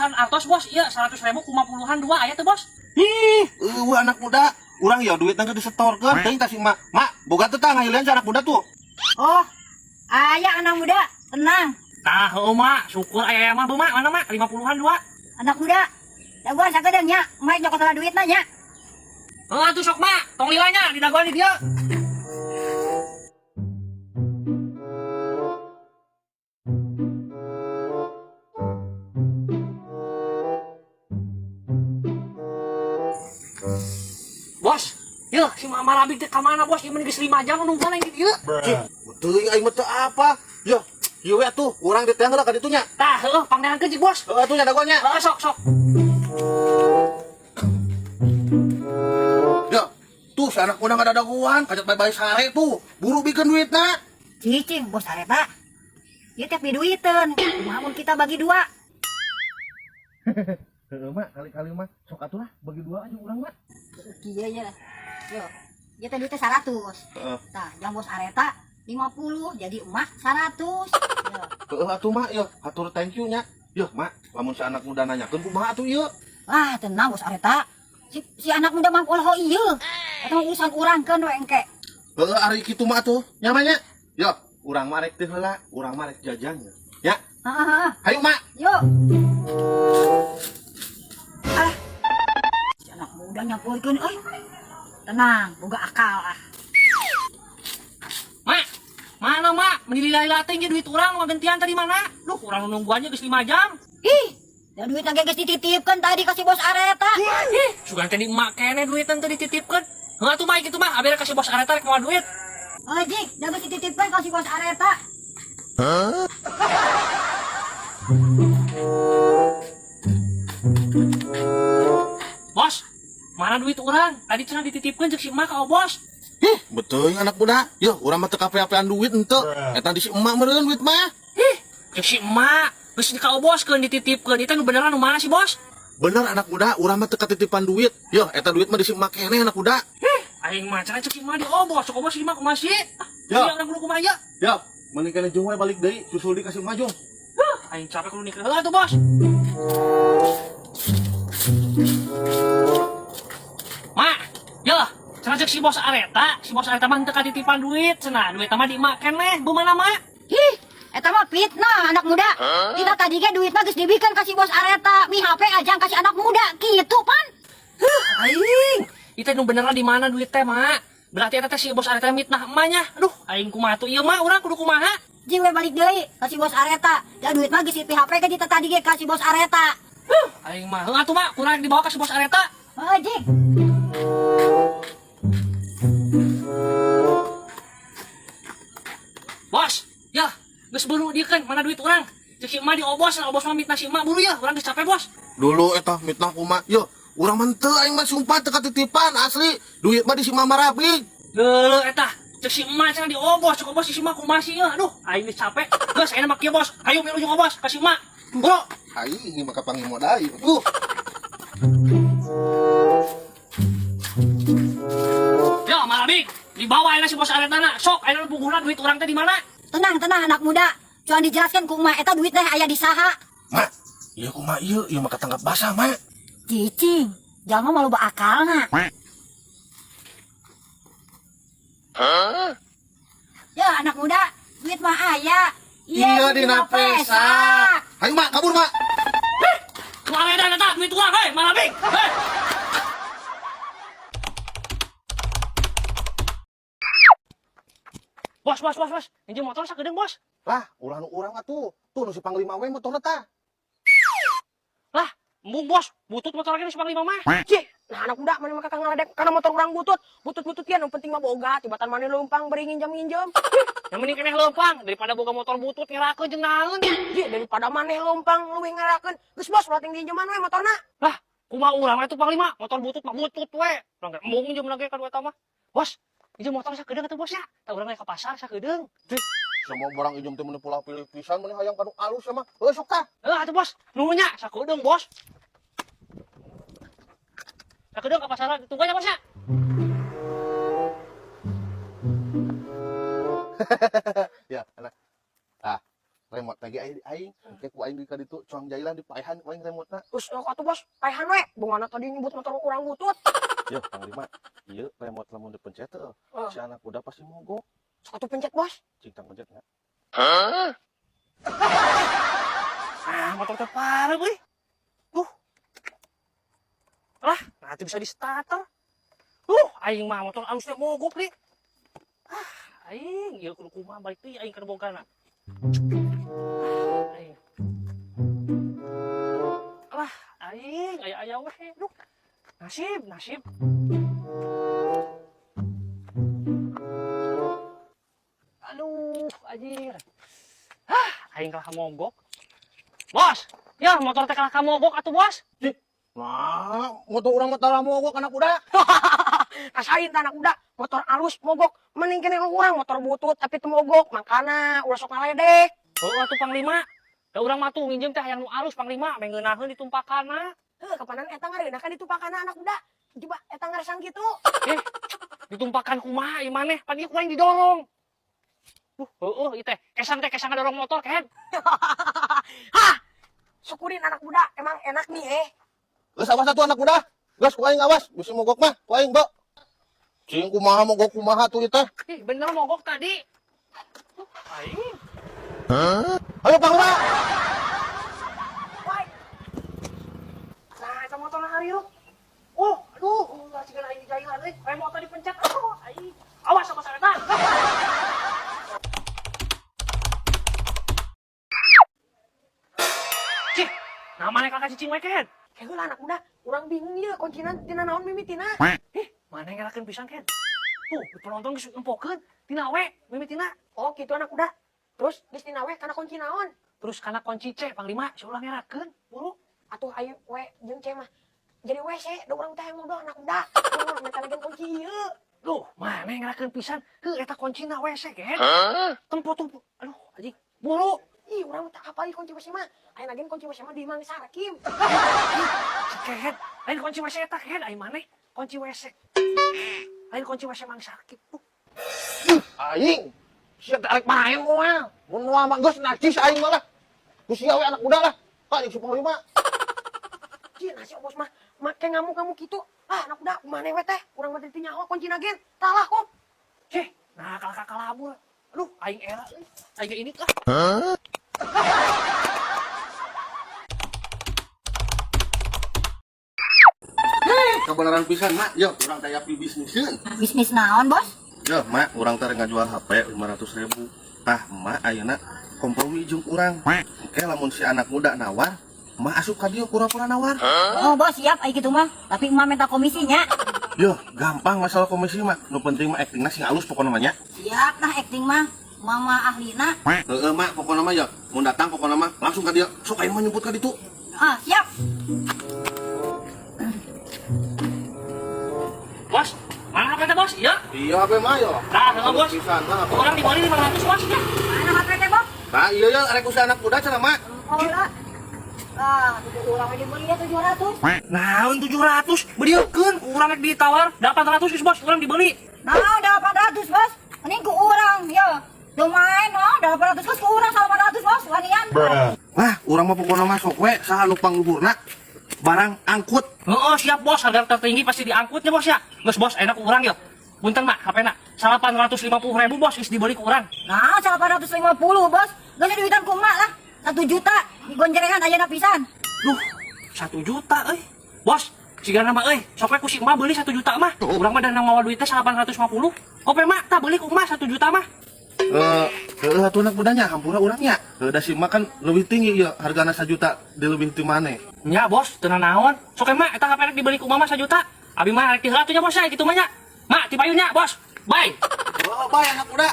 Tambahan artos, Bos. Iya, 100 ribu kuma puluhan dua aya tuh, Bos. Ih, eueuh anak muda. Urang ya duit teh disetorkeun teuing tah si emak. Mak, boga teu tah ngahilian si anak muda tuh. Oh, aya anak muda, tenang. Tah, heueuh, Mak, syukur aya mah, Bu, Mak. Mana, Mak? 50-an dua. Anak muda, dagoan sakedeung nya, emak nyokot heula duitna nya. Heuh atuh sok, Mak. Tong lila nya di dagoan di dieu. Bos, yeuh si Mama Rabik teh ka mana, Bos? Ieu mah geus 5 jam nungguan aing di dieu. Teuing aing mah teu apa. Ya, ieu we atuh, urang diteang heula ka ditu nya. Tah, heueuh pangneankeun cik, Bos. Heueuh atuh nya dagoan nya. Heeh, sok sok. Ya, tuh si anak muda nggak ada dagoan, kajat bye-bye sare tuh. Buru bikin duitna. Cicing, bos areta. Ieu teh piduiteun. Kumaha mun kita bagi dua? Heeh, Mak, kali-kali mah sok atuh lah bagi dua aja urang, Mak. Kieu nya. Yo, ieu teh duitnya 100. Heeh. Tah, jang bos areta 50 jadi emak 100. Yo. Heeh atuh, Mak, ya, hatur thank you nya. Yeuh, Mak, lamun si anak muda nanyakeun kumaha atuh ieu? Wah, tenang bos areta. Si anak muda mah ulah ieu. Eta mah urusan urang keun we engke. Heeh, ari kitu mah atuh, nya mah nya. Yo, urang mah rek teu heula, urang mah rek jajan ya. Ya, Heeh, heeh. hayu, Mak. Yuk. Ah. Si anak muda nyampurkeun euy. Tenang, boga akal ah. Mak, mana, Mak? Meni lila-lila teh duit urang nu gantian tadi mana? Duh, urang nungguannya geus 5 jam. Ih, da duitna ge geus dititipkeun tadi ka si bos areta. Ih, sugan teh di emak keneh duit teh dititipkeun. Heuh atuh, Mak, kitu mah abeh kasih bos areta rek mawa duit. Oh, Jik, da geus dititipkeun ka si bos areta. Bos, mana duit urang? Tadi cenah dititipkeun jeung si emak ka bos. Ih, betul anak muda. Yo, urang mah teu kape-apean duit henteu. Eta di si emak meureun duit mah. Ih, jeung si emak geus di ka bos keun dititipkeun. Itu nu beneran nu mana sih, Bos? Bener anak muda, urang mah teu katitipan duit. Yo, eta duit mah di si emak keneh anak muda. Ih, aing mah cenah ceuk si emak di obos, cek obos si emak kumaha sih? Ah, Ya. iya urang kudu kumaha ieu? Yo, mending keneh jeung we balik deui, susul di ka si emak jung. Huh, aing capek kudu nikah heula tuh, Bos. Mak, yo, cenah ceuk si bos areta mah henteu katitipan duit, cenah duit mah di emak keneh, beumeuna, Mak? Ih, eta mah fitnah anak muda. Kita tadi ge duitna geus dibikeun ka si bos areta, mi HP ajang ka si anak muda kitu pan. Huh, aing. Itu nu beneran di mana duit teh, Mak? Berarti eta teh si bos areta mitnah emaknya. Aduh, aing kumaha tuh ieu, Mak? Urang kudu kumaha? Jing we balik deui ka si bos areta. Da duit mah geus di HP ge kita tadi ge ka si bos areta. Huh, aing mah. Heuh atuh, Mak, kurang dibawa ka si bos areta. Heuh, Jing. Bos, ya, geus buru dieu kan, mana duit urang? Ceuk si emak di obos, obos mah mitnah si emak buru ya, urang geus capek, Bos. Dulu eta mitnah kumaha? Yo, urang mah henteu aing mah sumpah teu katitipan asli. Duit mah di si Mama Rabik. Leuleung eta, ceuk si emak cenah di obos, cek obos si emak kumaha sih ieu? Aduh, aing geus capek. Geus ayeuna mah kieu, Bos. Hayu milu jeung obos ka si emak. Buru. Aing ini mah kapanggih modal ieu. Tuh. Yo, Marabik, dibawa ayeuna si bos aretana. Sok, ayeuna puguhna duit urang teh di mana? Tenang, tenang anak muda. Cuman dijelaskan ku emak eta duit teh aya di saha. Mak, ieu kumaha ieu? Ieu mah katangkap basah, Mak. Cicing, jangan malu akalna. Ya anak muda, duit mah aya. Iya dina pesak. Hayu, Mak, kabur, Mak. Keluar eta duit urang, hei, Marabik. Hei. Bos, bos, bos, bos. Injem motor sakedeung, Bos. Lah, ulah nu urang atuh. Tuh nu si Panglima we motorna tah. Lah, embung, Bos, butut motor lagi nu si Panglima mah. Cih, nah anak muda mana mah kakak ngaledek karena motor urang butut. Butut-butut ya, nu penting mah boga, tibatan mana leumpang beri nginjem-nginjem. Yang mending keneh leumpang daripada boga motor butut ngerakeun jeung naon. Cih, daripada maneh leumpang leuwih ngerakeun. Geus bos, ulah ting diinjeman we motorna. Lah, kumaha urang we tuh Panglima, motor butut mah butut we. Urang ge embung jeung ge ka eta mah. Bos, injem motor sakedeung atuh, Bos ya. Tah urang we ka pasar sakedeung. Semua barang ijem teh meuni pola pilih pisan meuni hayang kanu alus sama. Heuh sok tah. Heuh atuh, Bos, nuhun nya sakedeung, Bos. Sakedeung ka pasar, tunggu nya, Bos ya. Ya, enak. Ah, Remote lagi aing aing. Engke ku aing di ka ditu cuang jailan dipaehan ku aing remotna. Terus sok atuh, Bos, paehan we. Bungana tadi nyebut motor urang butut. Yo, Panglima. Ieu remote lamun dipencet teh, Oh. si anak muda pasti mogok. Sok atuh pencet, Bos. Cing tang pencet nya. Ah, motor teh parah euy. Duh. Lah, nanti bisa di starter. Aing mah motor alusnya mogok nih. Ah, aing ieu kudu kumaha balik deui aing ka bogana. Ah, aing. Lah, aing aya aya we. Duh. Nasib, nasib. Aduh, anjir. Ah, aing kalah mogok. Bos, ya motor teh kalah mogok atuh, Bos. Nah, motor urang mah tara mogok, anak muda. Rasain tah, anak muda, motor alus mogok. Mending kene urang motor butut tapi teu mogok. Makana ulah sok ngaledek. Oh, atuh Panglima. Da urang mah tuh nginjem teh hayang nu alus, Panglima, meh ngeunaheun ditumpakanna. Heuh, kapanan eta ngareunah kan ditumpakanna, anak muda. Coba eta ngaresang kitu. Eh, ditumpakan kumaha ieu maneh? Pan ieu ku aing didorong. Heueuh ieu teh. Kesang teh kesang ngadorong motor, Ken. Hah. Syukurin, anak muda, emang enak nih eh. Geus, awas atuh, anak muda. Geus ku aing awas, bisi mogok mah ku aing, Mbok. Cing kumaha mogok kumaha tuh ieu teh. Ih, bener mogok tadi. Aing. Ayo, Panglima. Woi. Nah, eta motor harirup. Oh, aduh, ulah siga aing dijailan euy. Remote tadi pencet. Aduh, aing. Awas sama saretan. Cih, nah maneh kakak cicing we, Ken? Heula, anak muda, urang bingung ieu kuncina tina naon mimitina. Eh, maneh ngerakeun pisan, Ken? Tuh, di penonton geus nempokeun tina we mimitina. Oh, gitu, anak muda. Terus geus tina we kana kunci naon? Terus kana kunci C, Panglima, si ulah ngerakeun, buru. Atuh ayo we jeung C mah. Jadi WC, da urang teh yang ngobrol, anak muda. Urang mah minta lagi kunci ieu. Duh, maneh ngerakeun pisan? Heuh, eta kuncina WC, Ken. Tempo tuh. Aduh, anjing. Buru. Ih, urang teh apal kunci WC mah. Aya lagi kunci WC mah di Mang Sarkim. Si Ken, lain kunci WC eta, Ken, ai maneh kunci WC. Lain kunci WC Mang Sakit. Tuh. Aing. Sia teh arek main moal. Mun moal mah geus najis aing mah lah. Ku sia we, anak muda lah. Kak jeung si Panglima. Cih, nasi bos mah make ngamuk-ngamuk gitu. Ah, anak muda, maneh we teh? Urang mah teu nyaho kuncina gen. Talah kok. Cih, nah kalah kalabur. Aduh, aing era euy. Aing ini lah. Kebenaran pisan, Mak. Yo, urang teh aya bisniseun. Bisnis naon, Bos? Yo, Mak, urang teh ngajual HP 500 ribu. Tah, Mak ayeuna kompromi jeung urang. Oke, lamun si anak muda nawar, Mak asup ka dieu pura-pura nawar. Oh, Bos, siap ai kitu mah. Tapi emak minta komisinya. Yo, gampang masalah komisi mah. Nu penting mah actingna sing alus pokona mah nya. Siap nah acting mah. Mama ahlina. Heeh, Mak, pokona mah ya mun datang pokona mah langsung ka dieu. Sok aing mah nyebut ka ditu. Ah, siap. Bos, mana HP teh, Bos? Iya. Iya, HP mah yo. Nah, heeh, Bos. Pisan lah. Urang dibeli 500, Bos, ya. Mana HP teh, Bos? Nah, iya ya, arek ku si anak muda cenah, Mak. Oh, lah. Ah, tujuh urang dibeli ya 700. Nah, 700 belieukeun ku urang rek ditawar 800 geus, Bos, urang dibeli. Nah, 800, Bos. Mending ku urang, ya. Lumayan, oh, 800 geus ku urang 800, Bos. Wanian. Wah, urang mah pokona mah sok we saha nu pangluhurna barang angkut. Oh, siap, Bos, harga tertinggi pasti diangkutnya, Bos, ya. Geus, Bos, enak ku urang ya. Punten, Mak, HP na 850 ribu, Bos, geus dibeli ku urang. Nah, 850, Bos. Geus duitan ku emak lah. 1 juta gonjrengan ayeuna pisan. Duh, 1 juta euy. Bos, sigana mah euy, sok we ku si emak beli 1 juta mah. Urang mah dana mawa duitnya 850. Kope, Mak, tah beli ku emak 1 juta mah. Eh, heeh atuh, anak mudanya, hampura urangnya. Heuh, da si emak kan lebih tinggi ya hargana 1 juta di lebih ti maneh. Nya, Bos, teu naon. Sok we, Mak, eta HP rek dibeli ku mama 1 juta. Abi mah rek diheula atuh nya, Bos, ya kitu mah nya. Mak, tipayun nya, Bos. Bye. Oh, bae, anak muda.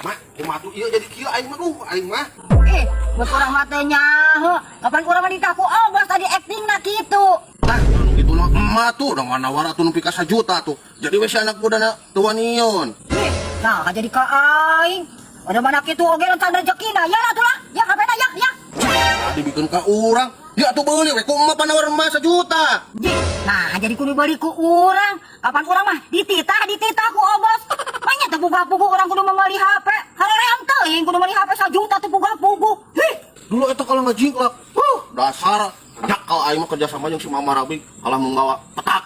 Mak, kumaha tuh ieu jadi kieu aing mah, duh, aing mah. Eh, buat urang mah teu nyaho. Kapan urang mah ditaku oh bos tadi acting na kitu. Tah, gitu mah emak tuh udah nawar atuh nepi ka 1 juta tuh. Jadi we si anak muda na teu waniun. Eh, nah jadi ka aing. Ada mana kitu oge lantan rezekina. Ya lah tuh lah. Ya HP na ya, ya. Dibikin ka urang. Ya tuh beuli we ku emak panawar emak 1 juta. Ji, nah jadi kudu beli ku urang. Kapan urang mah dititah dititah ku obos. Manya teu puguh-puguh urang kudu meuli HP. Hareream teuing kudu meuli HP 1 juta teu puguh-puguh. kalau ngajingklak. Huh, dasar nyakal aing mah kerja sama jeung si Mama Rabi kalah menggawa petak.